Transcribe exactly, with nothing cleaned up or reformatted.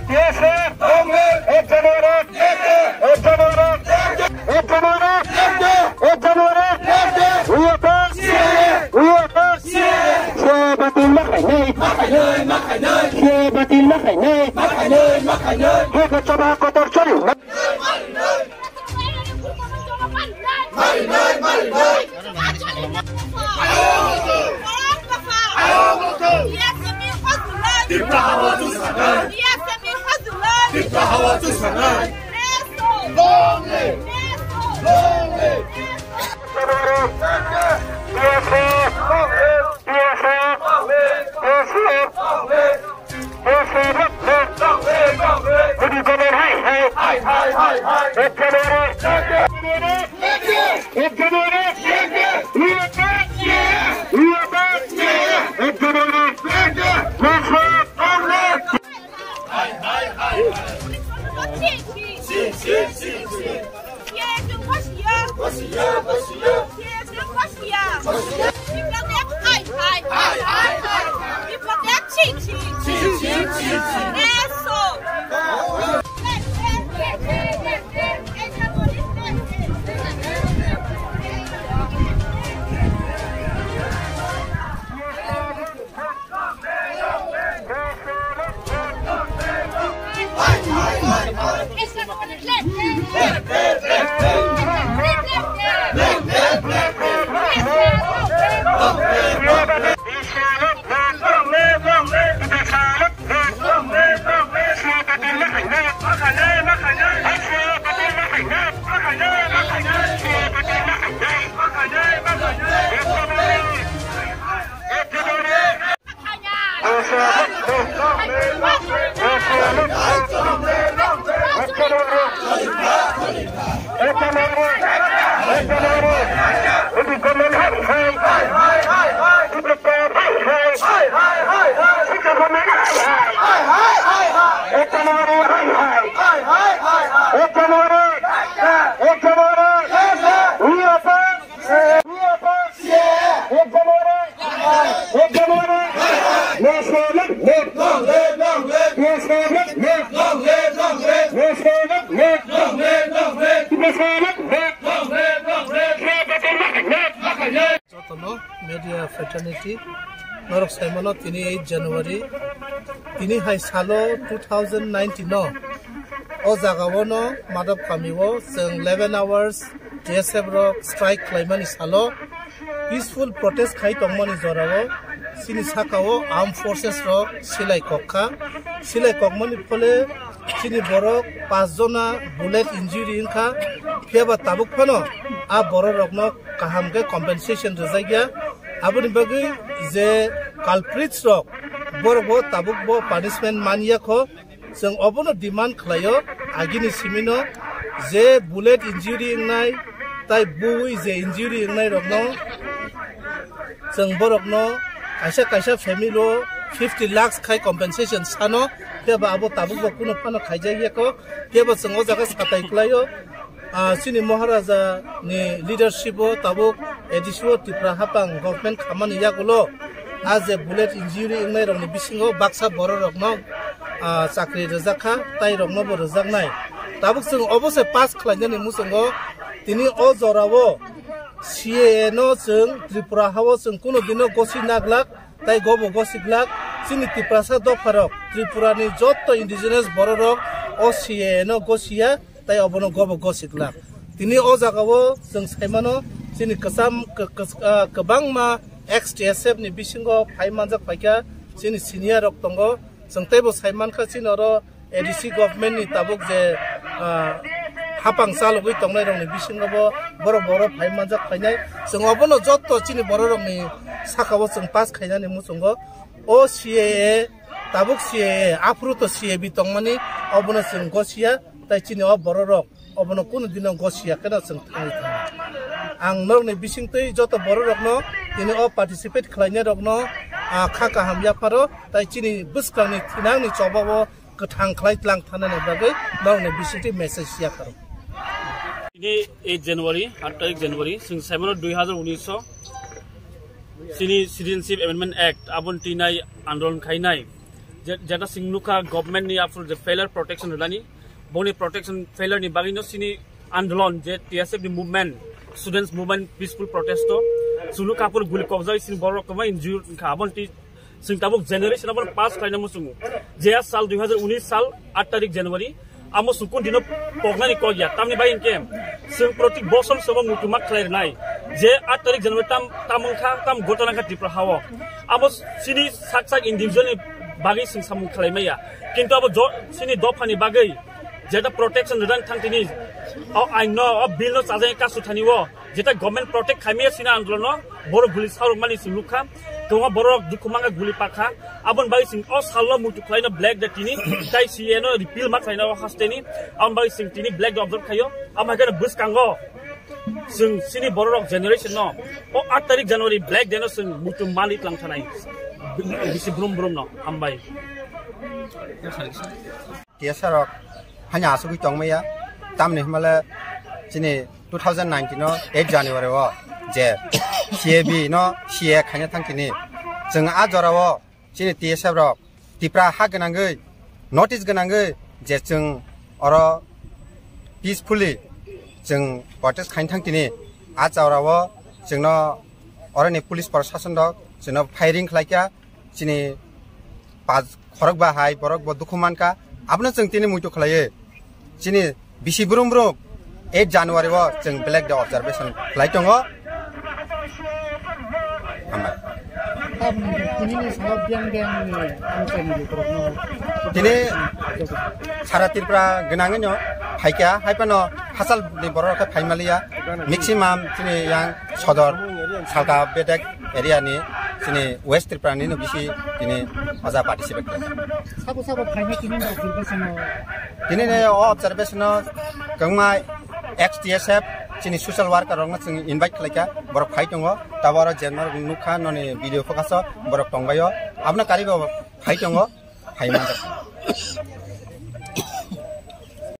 Yes, sir. Yes, sir. Yes, sir. Yes, sir. Yes, sir. We oppose. We oppose. Sir, batil ma khainai. Ma khainai, ma khainai. Sir, batil ma khainai. Ma khainai, ma khainai. Hoko chaba kotor chori. Tipra hawa tu sakai. Tipra hawa tu sakai. Long live! Long live! Jotono media fraternity norok saimano tini eight January, tini hai salo two thousand nineteen no o jaga o no Madhab kami o chwng eleven hours T S F rok strike khlaimani salo peaceful protest khai tongmani jorao chini sakao armed forces rok silai kok kha. Silai kokmani phole chini borok pas jona bullet injury wngkha. Phiyaba tabuk phano a borok rokno kaham khe compensation rwjakya. Aboni bagwi je culprits rok borok bo tabuk bo punishment manya kho. Chwng obono demand khlaio, agini simino je bullet injury wngnai tai bui je injury wngnai rokno chwng borokno kaisa kaisa family o fifty lakhs khai compensation sano, phiya ba abo tabuk bo kunu phano khaijak ya kho, phiya ba chwng o jaga satai kwlaio. Ah, chini Maharaja ni leadership o tabuk A D C o Tripura hapang government khamani yagulo a je bullet injury wngnai rokni bisingo baksa borok rokno, ah, chakri rwjak kha, tai rokno bo rwjaknai. Tabuk chwng obo se pass khlainani muchungo tini o jorao C A A no chwng Tripura hao chwng kunu dino gosi naglak, tai gobo gosi glak. Chini Tiprasa dopharok Tripura ni jotto indigenous bororok o C A A no gosiya, tai obono gobo gosiklak. Tini o jagao chwng saimano chini kwcham k-, k-, ah, kwbangma ex T S F ni bisingo phai manjak phaikha, chini senior rok tongo. Chwng teibo saimankha chini oro A D C government ni tabuk je, ah, hapang chalogwi tongnai rokni bisingo bo borok borok phai manjak phainai. Chwng obono jotto chini bororokni sakao chwng pass khainani muchungo o C A A, tabuk C A A, aphuru to C A B tongmani, obono chwng gosiya, tai chini o bororok obono kunu dino gosiya kheno chwng thangwi thangya. Ang norokni bisingtwi joto bororokno tini o participate khlainairokno, ah, kha kaham yapharo, tai chini bwskangni thinangni chobao kwthang khlai tlang thanani bagwi norokni bisingtwi message yapharo. Tini eight January, aat tarik January, chwng saimano dui hazar unis o chini Citizenship Amendment Act aboni twinai andolon khainai. Je-, jeta sing nukha government ni after the failure protection rwlani, boni protection failure ni bagwi no sini andolon je T S F ni movement, students movement, peaceful protest to sunu kapur guli kokjai sini borok kwbangma injured wngkha. Aboni twi sing tabuk generation aboni pass khlaina muchungo. Je sal dui hazar unis sal aat tarik January, amo sukun dino poknani kokya. Tamni bai hwnkhe sing protik bosor sobo mutu mak khlai rwnai. Je aat tarik January tam, tam wngkha, tam gotona wngkha Tripura hao. Amo sini sak sak individual ni bagwi sing samung khlai maya. Kintu abo jo-, sini dophani bagwi jeta protection rwdan thang tini, o ain no, o bill no chajai kasu thani o, jeta government protect khaimaya sini andolon no, borok guli saurok mani sing nukha, kwbangma borok dukhu mangkha guli pakha, aboni bagwi sing o salno muitu khlaino Black Day tini, tai C A no repeal ma khlaino o haste ni, aboni bagwi sing tini Black Day observe khaio, amo hai kheno bwskango sing sini borok generation no, o aat tarik January Black Day no sing muitu mali tlang thanai, bisi brum brum no, hambai. T S F rok haino asugwi tongmaya, tamni hwnmale chini two thousand nineteen o eight January o je C A B no C A khaina thang tini, chwng a jora o chini T S F rok Tipra ha gwnangwi, notice gwnangwi je chwng oro peacefully chwng protest khaina thang tini, a jora o chwngno oroni police proshashan rok chwngno firing khlaikha, chini pas khorok ba hai borok bo dukhu mankha, abono chwng tini muitu khlaiwi chini bisi brum brum eight January o chwng Black Day observation khlai tongo. Hambai. Tamni tini ni salo biyang biyang ni amchai ni borok no. Tini sara Tripura gwnangwi no phaikha, hai phano hachal ni borok rok khe phai maliya, maximum chini yang sodor salka bedek area ni chini West Tripura ni no bisi tini oja participate khlai. Sabo sabo phaina tini ni observation o. Tini ni o observation o kwbangma ex T S F chini social worker rok no chwng invite khlaikha, borok phai tongo, tabo oro je norok nukha noni video focus o borok tongbaio, abono karwi bo phai tongo, phai manjak.